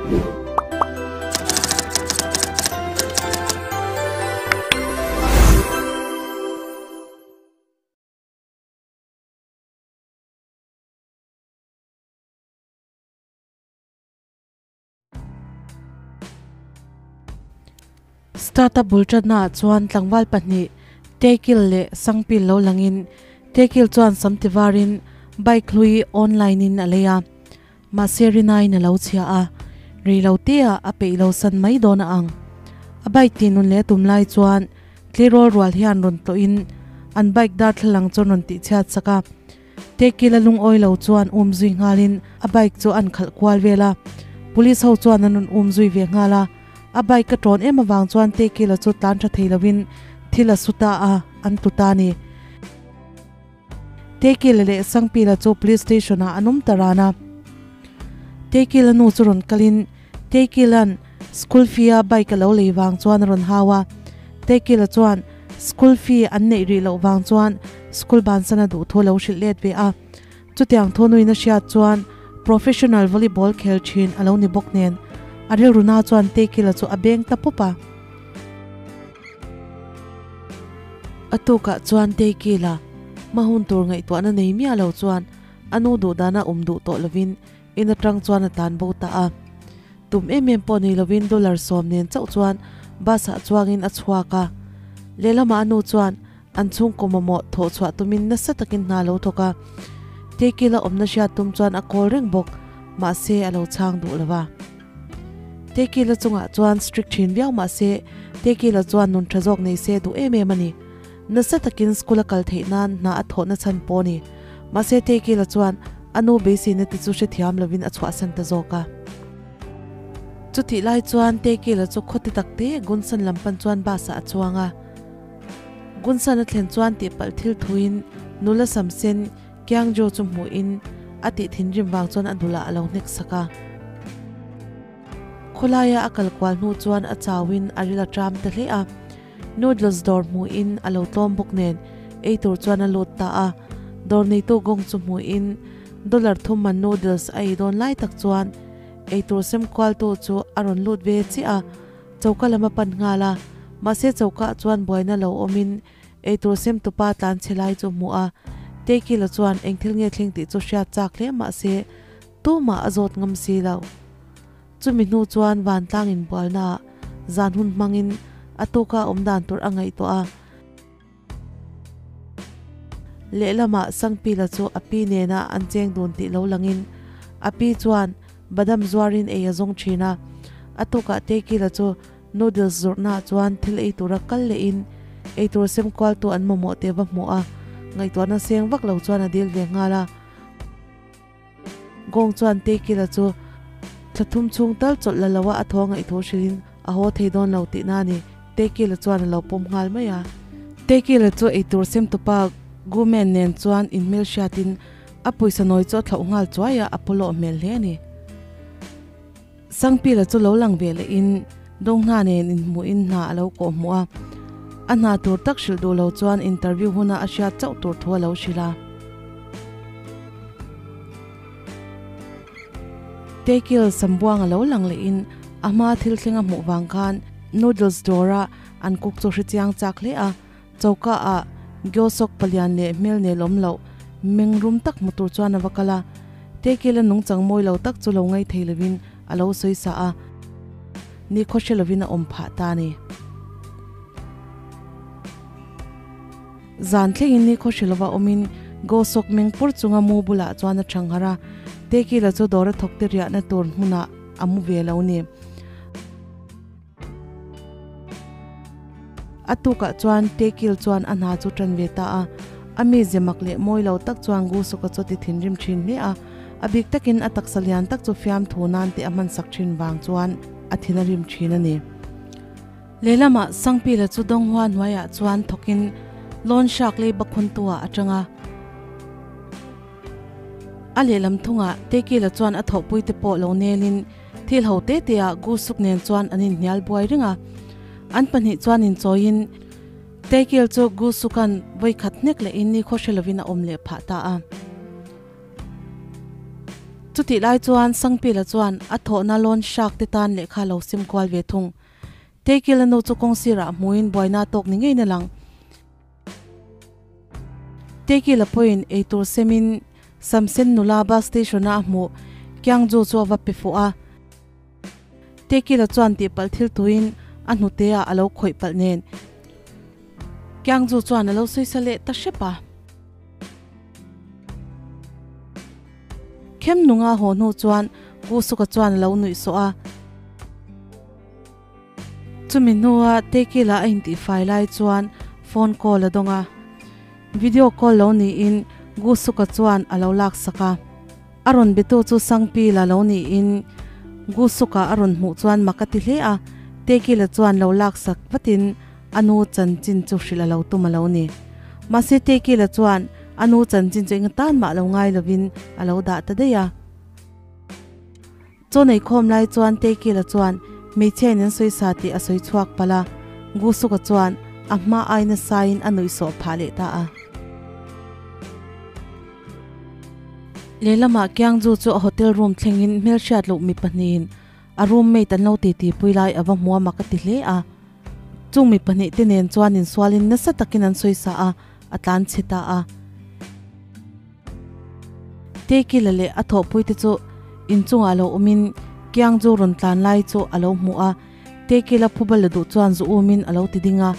Startup bul tannaah chuan tlangval pahnih Tekil leh Sangpil lo langin Tekil chuan sam ti varin bike hlui online in a lei a, mahse rinaiin a lo chhia a, rei lo teah a peih lo san mai dawn a ang. A bike tih nun leh a tum lai chuan tleirawl rual hian rawn tlawhin an bike darthlalang chu an rawn tihchhiat sak a. Tekila lungawi lo chuan um zui nghalin a bike chu an khalh kual vel a, police ho chuan an rawn um zui ve nghal a. A bike a tawn em avang chuan Tekila chu tlan tha thei lovin thil a su ta a, an tlu ta a ni. Tekila leh Sangpila chu police station ah an awm ta ran a. Tekila nu chu rawn kalin Tekila'n school fee a bike a lo lei vang chuan a rawn hau a. Tekila chuan school fee an neih rih loh vang chuan school bansan a duh thu a lo hrilh let ve a. Chutiang thu nuin a hriat chuan professional volleyball khel thin a lo ni bawk nen a rilru na chuan Tekila chu a beng ta pawp a. A tukah chuan Tekila hma hun tur ngaihtuahna nei miah lo chuan a nu duhdana awm duh tawh lovin In atang chuan a tlan bo ta a. Tum em em pawh nei lovin dollar 10 nen chauh chuan bus ah chuangin a chhuak a. Lehlamah a nu chuan an chhungkaw mamawh thawh chhuah tumin nasa takin hna lo thawk a. Tekila awmna hriat tum chuan a kawl reng bawk, mahse a lo chhang duh lo va. Tekila chungah chuan strict thin viau mahse Tekila chuan nun tha zawk nei se duh em em a ni. Nasa takin school a kal theih nan hna a thawhna chhan pawh a ni. Mahse Tekila chuan a nu beiseina te chu hrethiam lovin a chhuahsan ta zawk a. Chutih lai chuan Tekila chu khawti tak te Gunsan lam pan chuan bus ah a chuang a. Gunsan a thlen chuan tihpalh thil thuin nula samsen Kyangjo chu hmuhin a tih thinrim vang chuan a dulah a lo hnek sak a. Khawlaia a kal kual hnu chuan a chauin a ril a ṭam ta hle a. Noodles dawr hmuhin a lo tlawm bawk nen ei tur chuan a lut ta a. Dawr neitu gawng chu hmuhin dollar thum man noodles a ei dawn lai tak chuan ei tur sem kualtu chu a rawn lut ve chiah a, choka lam a pan nghal a. Mahse choka chuan buaina lo awmin ei tur sem tupa tlan chhe lai chu hmuh a. Teikila chuan eng thil nge thleng tih chu hriat chak hle mahse tumah a zawt ngam si lo. Chumi hnu chuan vantlang inbualnaah zan hun hmangin a tuka awm dan tur a ngaihtuah a. Lehlamah Sangpila chu a pi nena an cheng dun tih lo langin a pi chuan badam zuarin ei a zawng thin a. A tukah Tekila chu noodles zawrhnaah chuan thil ei tura kal lehin ei tur sem kualtu an mamawh teh va hmuh a, ngaihtuahna seng vak lo chuan a dil ve nghal a. Gong chuan Tekila chu thla thum chhung tal chawlh la loa a thaw ngaih thu hrilhin a haw thei dawn lo tihna a ni. Tekila chuan a lo pawm nghal mai a. Tekila chu eitur sem tupa Gumen nen chuan inhmel hriatin a pawisa nawi chu a thlauh nghal chuai a, a pawlawh hmel hle a ni. Sangpila chu lo lang ve lehin Donghna nen inhmuhin hna a lo kawhhmuh a, a hna tur tak hrilh duh lo chuan interview huna a hriat chauh tur thu a lo hrilh a. Tekil Sambuang a lo lang lehin a hma thil thleng a hmuh vang khan noodles dawra an cook chu hre chiang chak hle a, choka ah Gyosok palian leh hmel nelawm loh meng rum tak hmu tur chuan a va kal a. Tekil a nungchang mawi lo tak chu lo ngaithei lovin a lo sawi sa a, ni khaw hre lovin a awm phah ta a ni. Zan thlengin ni khaw hre lova awmin Gosok meng pur chunga mu bulah chuan a thang harh a, Tekila chu dawr a thawk te riahna tur hmunah a mu ve lo ni. A tukah chuan Tekil chuan a hna chu tan ve ta a, a mi zemak leh mawi lo tak chuan Gusuka chu ti thinrim thin hle a, a bik takin a taksa lian tak chu fiamthu nan te a hmansak thin vang chuan a thin a rim thin a ni. Lehlamah Sangpila chu Donghua hnuaiah chuan thawkin lawn hrak lei Bakhuntu-ah a tang a. A lehlam thungah Tekila chuan a thawhpuite pawh lo nelin Thil ho te te ah Gusuk nen chuan an inhnial buai reng a, an pahnih chuan inchawiin Taekil chu Gusuka'n vawikhat hnek lehin ni khaw hre lovin a awm leh phah ta a. Chutih lai chuan Sangpila chuan a thawhna loan shark te tan lehkha lo sim kual ve thung. Teikila nu chu kawng sirah hmuin buaina tawk ni ngeiin a lang. Teikila pawhin eitur semin Samsen nula bus station-a a hmuh Kyangju chu a va pe fuh a. Tekila chuan tihpalh thil tuin a hnute ah a lo khawih palh nen Kyangju chuan a lo sawisa leh ta hrep a. Khem nunga haw hnu chuan Kusuka chuan a lo nuih sawh a. Chumi hnua Tekila a intihfai lai chuan phone call a dawng a. Video call lo niin Gusuka chuan a lo laksak a. A rawn betu chu Sangpila lo niin Gusuka a rawn hmuh chuan mak a ti hle a, Tekila chuan lo laksak vatin a nu chanchin chu hrilh a lo tum a lo ni. Mahse Tekila chuan a nu chanchin chu enga tan mah lo ngai lovin a lo dah ta daih a. Chaw nei khawm lai chuan Tekila chuan hmeichhia in an sawi sa tih a sawi chhuak palh a, Gusuka chuan a hma ai nasain a nuihsawh phah leh ta a. Lehlamah Kiangju chu a hotel room thlengin hmelhriat loh mi pahnihin a roommate an lo titi pui lai a va hmu a mak a ti hle a. Chung mi pahnih te nen chuan insualin nasa takin an sawi sa a, a tlan chhe ta a. Tekila leh a thawhpui te chu inchungah lo awmin Kiangju rawn tlan lai chu a lo hmu a, Tekila phuba la duh chuan zu umin a lo ti ding a.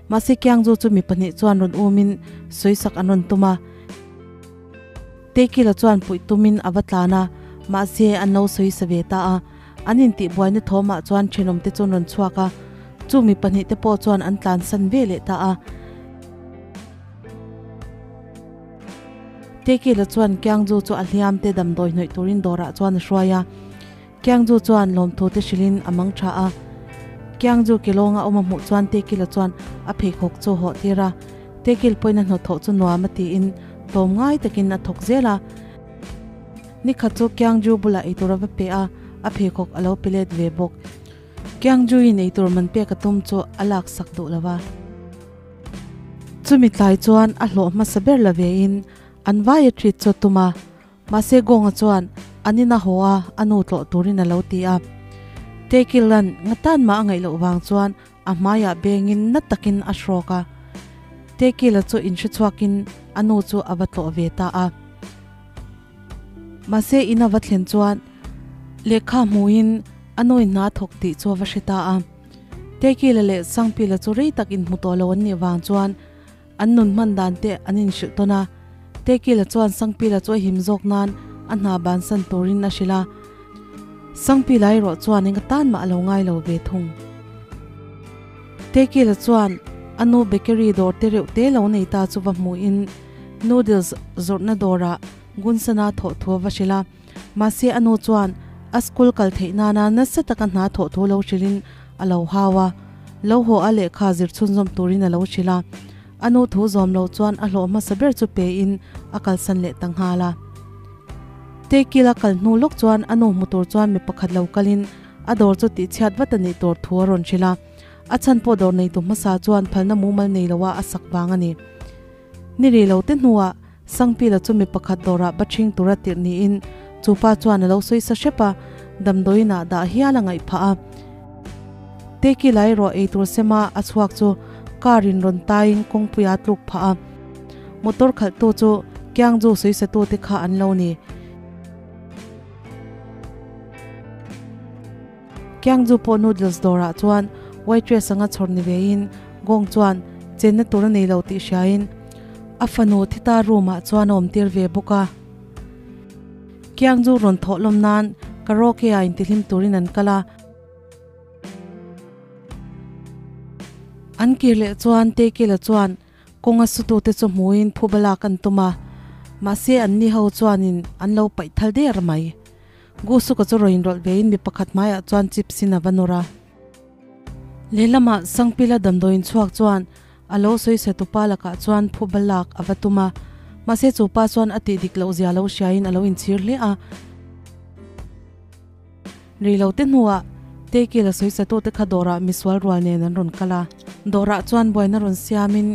Mahse Kiangju chu mi pahnih chuan rawn umin sawisak an rawn tum a. Tekila chuan puih tumin a va tlan a, mahse an lo sawi sa ve ta a. An intihbuaina thawmah chuan thenawmte chu an rawn chhuak a, chu mi pahnihte pawh chuan an tlansan ve leh ta a. Tekila chuan Kiangju chu a hliamte damdawi hnawih turin dawrah chuan a hruai a. Kiangju chuan lawmthu te hrilhin a mang tha a. Kiangju ke lawnga awm a hmuh chuan Tekila chuan a pheikhawk chu a hawh tir a. Tekil pawhin a hnawthawh chu nuam a tiin tlawm ngai takin a thawk zel a. Nikhat chu Kiangju bulah eitur a va pe a, a pheikhawk a lo pe let ve bawk. Kiangjuin eitur man pek a tum chu a laksak duh lo va. Chumi tlai chuan a hlawh hmasa ber la vein an vai a treat chu a tum a. Mahse Gawnga chuan an in a haw a, a nu tlawh turin a lo ti a. Tekilan ngatan mah a ngaih loh vang chuan a hmaiah bengin na takin a hrawk a. Tekila chu inhre chhuakin a nu chu a va tlawh ve ta a. Mahse in a va thlen chuan lehkha hmuhin a nuin hna thawk tih chu a va hre ta a. Tekila leh Sangpila chu rei tak inhmu tawh lo an nih vang chuan An nun hman dan te an inhrilh tawn a, Tekila chuan Sangpila chu a him zawk nan a hna bansan turin a hrilh a. Sangpila erawh chuan eng atan mah a lo ngai lo ve thung. Tekila chuan a nu bakery dawr te reuh te lo nei ta chu va hmuhin noodles zawrhna dawrah Gunsana thawh thu a va hrilh a. Mahse a nu chuan a school kal theih nana nasa taka hna thawh thu lo hrilhin a lo hau a, lo haw a lehkha zir chhunzawm turin a lo hrilh a. A nu thu zawm lo chuan a hlawh hmasa ber chu pein a kalsan leh ta nghal a. Tekil a kal hnu lawk chuan a nu hmu tur chuan mi pakhat lo kalin a dawr chu tihchhiat vat a nih tur thu a rawn hrilh a. A chhan pawh dawr neitu hmasa chuan phalna mumal nei loa a sak vang a ni. Ni rih lo te hnuah Sangpila chu mi pakhat dawrah ba ṭhing tura tirh niin chu pa chuan a lo sawi sa hrep a, damdawiinah dah hial a ngaih phah a. Tekila erawh eitur sema a chhuak chu car in rawn taiin kawngpuia a tluk phah a. Motor khalhtu chu Kiangju sawisatute kha an lo ni. Kiangju pawh noodles dawrah chuan waitress anga chhawr ni vein Gong chuan chenna tur a nei lo tih hriain a fanu thita room ah chuan a awm tir ve bawk a. Kiangju rawn thawh lawm nan karaoke ah intihlim turin an kal a. An kir leh chuan Tekila chuan Kawnga sutute chu hmuin phuba lak an tum a, mahse anni ho chuanin an lo paih thal der mai. Gusuka chu rawn inrawlh vein mi pakhat hmaiah chuan chips in a va nawr a. Lehlamah Sangpila damdawiin chhuak chuan a lo sawi se tupa lakah chuan phuba lak a va tum a, mahse chu pa chuan a tih dik loh zia lo hriain a lo inchhir hle a. Rei lo te hnuah Tekila sawi satute kha dawrah misual rual nen an rawn kal a. Dawrah chuan buaina rawn siamin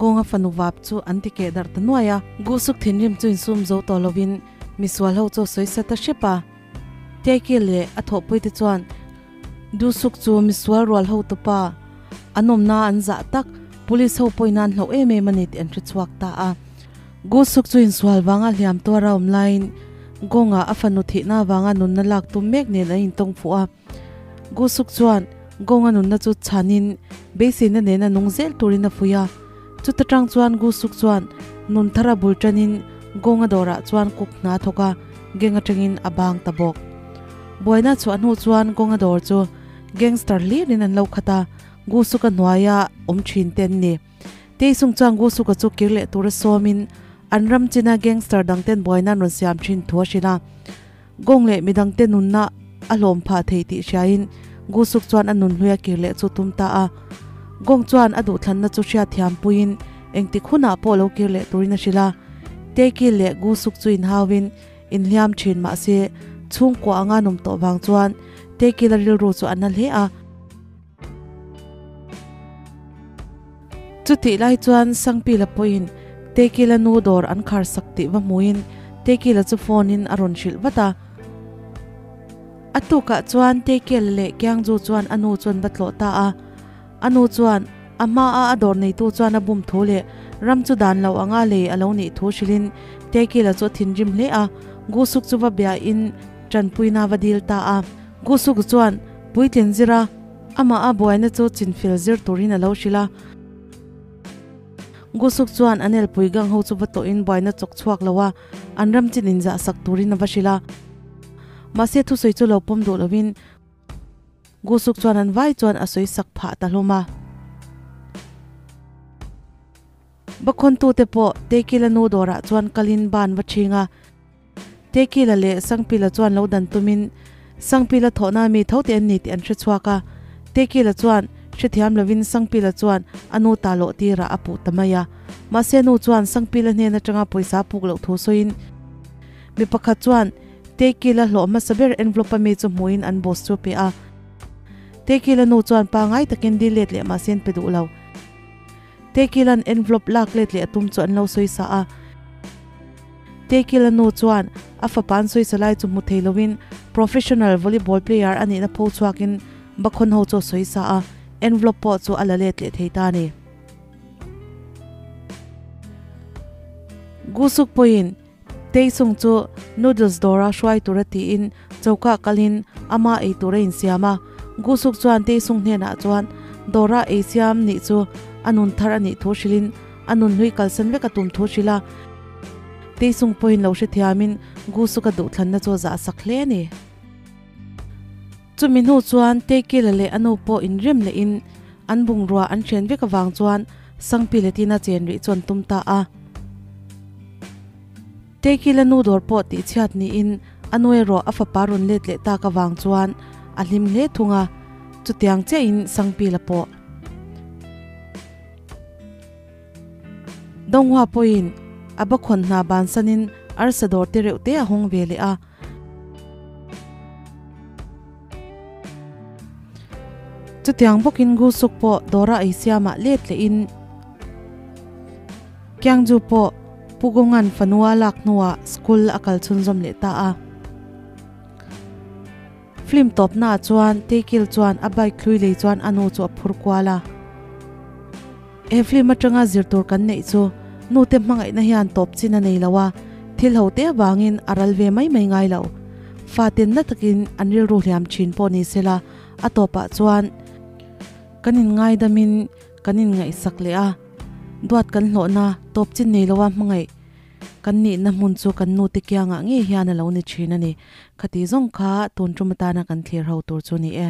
Gawnga fanu vap chu an ti keh darh ta nuai a. Guhsuk thinrim chu insum zo tawh lovin Misual ho chu a sawi sa ta hrep a. Teki leh a thawhpuite chuan Dusuk chu misual rual ho tupa an awmna an zah tak police ho pawhin an hlauh em em a ni tih an hre chhuak ta a. Gusuk chu insual vanga hliam tuar a awm laiin Gong-a a fanu thihna avanga nunna lak tum mek nen an intawng fuh a. Gusuk chuan Gong-a nunna chu chhanin beiseina nena nung zel turin a fuih a. Chuta tang chuan Gusuk chuan nun thar a bul tanin Gong-a dawrah chuan kuk hna thawk a, gang atangin a bang ta bawk. Buaina chhuah hnu chuan Gong-a dawr chu gangster hlirin an lo khat a, Gusuk-a hnuaia awm thin te an ni. Taesung chuan Gusuka chu kir leh tura sawmin an ram china gangster dangten buaina an rawn siam thin thu a hrilh a. Gong leh midangte nunna a hlawm phah thei tih hriain Gusuk chuan a nun hluia kir leh chu tum ta a. Gong chuan a duhthlanna chu hriatthiam puiin engtik hunah pawh lo kir leh turin a hrilh a. Taekil leh Gusuk chu inhauin inhliam thin mahse chhungkua anga num tawh vang chuan Taekil-a rilru chu a na hle a. Chutih lai chuan Sangpila pawhin Tekila nu dawr an khar sak tih va hmuhin Tekila chu phone in a rawn hrilh vat a. A tukah chuan Tekila leh Kiangju chuan a nu chu an va tlawh ta a. A nu chuan a hma a a dawr neitu chuan a bum thu leh ram chu dan lo anga lei a lo nih thu hrilhin Tekila chu a thinrim hle a. Gusuk chu va biahin tanpuina va dil ta a. Gusuk chuan Puitlin zira amah a buaina chu chinfel zir turin a lo hrilh a. Gusuk chuan an elpui gang ho chu va tawhin buaina chawk chhuak lo a, an ram chin inzah sak turin a va hrilh a. Mahse thusawi chu lo pawm duh lovin Gusuk chuan an vai chuan a sawi sak phah ta hlawm a. Bakhawntute pawh Tekila nu dawrah chuan kalin ban va chhing a. Tekila leh Sangpila chuan lo dan tumin Sangpila thawhna mi tho te an ni tih an hre chhuak a. Tekila chuan hrethiam lovin Sangpila chuan a nu ta lawh tirah a puh ta mai a. Mahse nu chuan Sangpila hnen atanga pawisa puk loh thu sawiin mi pakhat chuan Tekila hlawh hmasa ber envelope a mi chu hmuhin an boss chu a pe a. Tekila nu chuan pangai takin dil let leh mahse an pe duh lo. Tekila'n envelope lak let leh a tum chu an lo sawi sa a. Tekila nu chuan a fapa an sawi sa lai chu hmu thei loin professional volleyball player a nihna pho chhuakin Bakhawn ho chu a sawi sa a, envelope pawh chu a la let leh thei ta a ni. Gusuk pawhin Taesung chu noodles dawra hruai tura tiin choka kalin ama ei tur a insiam a. Gusuk chuan Taesung hnenah chuan dawra ei siam nih chu a nun thar a nih thu hrilhin a nun hlui kalsan vek a tum thu hrilh a. Taesung pawhin lo hrethiamin Gusuk a duhthlanna chu a zah sak hle a ni. Chumi hnu chuan Taekila leh a nu pawh inrem lehin an bungrua an hren vek avang chuan Sangpi leh Tina chen rih chu an tum ta a. Taekila nu dawr pawh tihchhiat niin a nu erawh a fapa rawn let leh tak avang chuan a hlim hle thung a, chutiang chiahin Sangpi la pawh. Donghua pawhin a bakhawn hna bansanin arsa dawr te reuh te a hawng ve leh a. Chutiang bawkin Gusuk pawh dawra ei siamah let lehin Kyangju pawh Pugongan fanua lak hnuah school a kal chhunzawm leh ta a. Film tawpnaah chuan Taekil chuan a bike hlui lei chuan a nu chu a phur kual a. He film atanga zir tur kan neih chu nute hmangaihna hian tawp chin a nei lo a, thil ho te avangin a ral ve mai mai ngai lo. Faten na takin an rilru hliam thin pawh ni sela a tawpah chuan kan inngaidamin kan inngaihsak leh a, duat kan hlawhna tawp chin nei loa hmangaih kan nihna hmun chu kan nute kiangah ngei hian a lo ni thin a ni. Khati zawng kha tun tum atana kan thlir ho tur chu ni e.